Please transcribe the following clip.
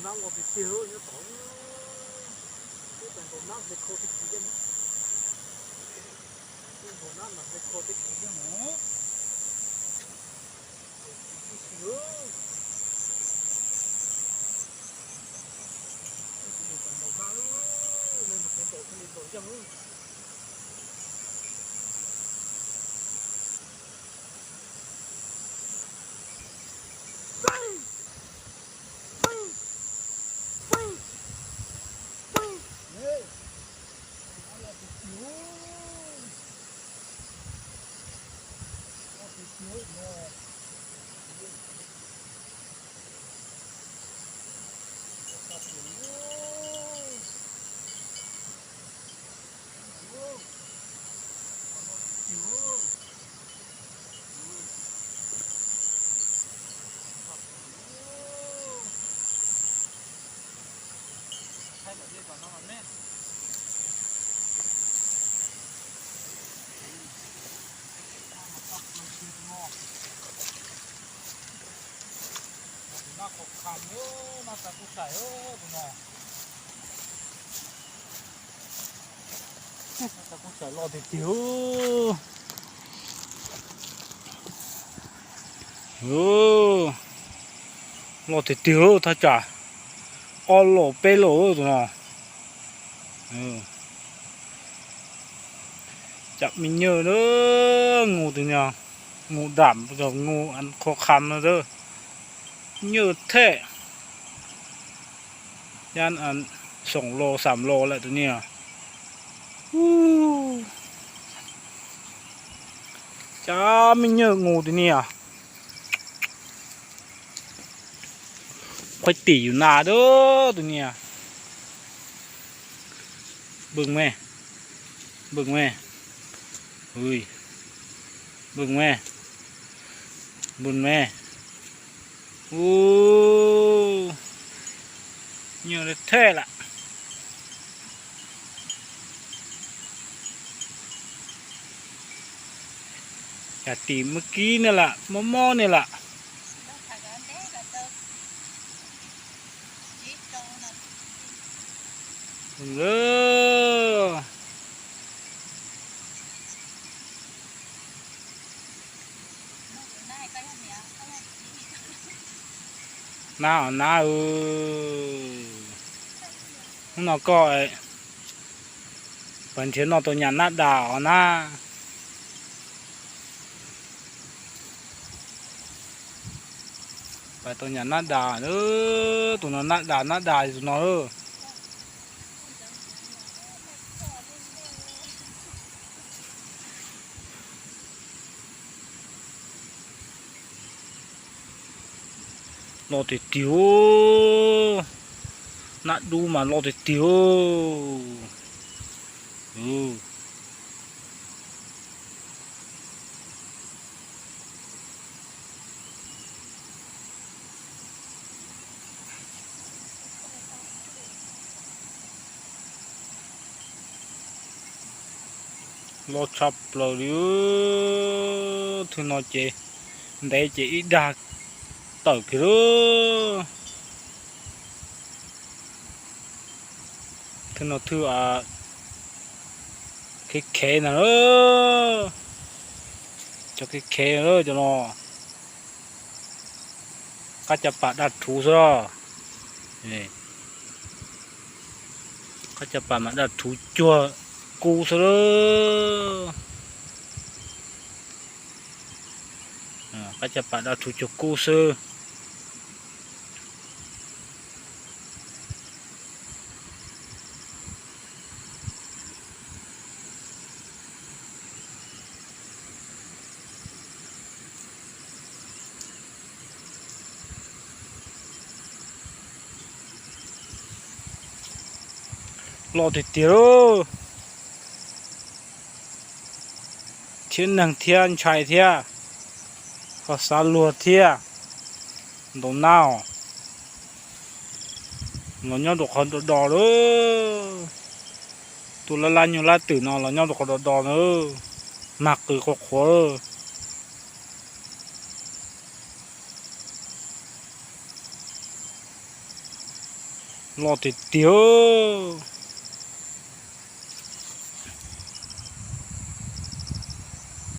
Nab los tiag tiag nyob tod, twb tau ntaus nab hle kho tej kiv yeej, twb ntaus nab mas hle kho tej kiv yeej os. Ntaus kiv tib si, tib si nws tseem ntaus nab, nej mus kuv ntaus thiaj li ntaus yeej. Los tiag tiag, los tiag tiag thaj tsam ob los peb los tus no. Cov me nyuam, nus tus no, nus dam, nus qhuav qham no, nyuam thej, xoom los xam los lawm tus niag. Cov me nyuam, nus tus niag. Qhuav tim yus nas tus niag. Npwj me, npwj me, npwj me, npwj me. Ub, nyuam thej lawm. Yam tim muaj kib ne lawm, mob mob ne lawm. Nab os nab, hnub no koj pais nrhiav noj tau nyam nab das os nab. Pais tau nyam nab das, tus no nab das nab das tus no. Los tiag tiag, nab dub mas los tiag tiag. Los tshaj plaws li, thwv no ces ntev ces ib dag tawm kiag lawm. Thwv no thwv khev khev ntag, cov khev khev cov no. Qab cov pas daj rhuv xwb. Qab cov pas mas daj rhuv cuag kub xwb. Qab cov pas daj rhuv cuag kub xwb. Los tiag tiag, thiab neeg thiab ntshai thiab, ho xav luag thiab. Ntaus nab os, los nyob rau qhov do do lawm. Tus lab lab nyuag lab twm no los nyob rau qhov do do na, mag qws qhuav qhuav. Loj tiag tiag.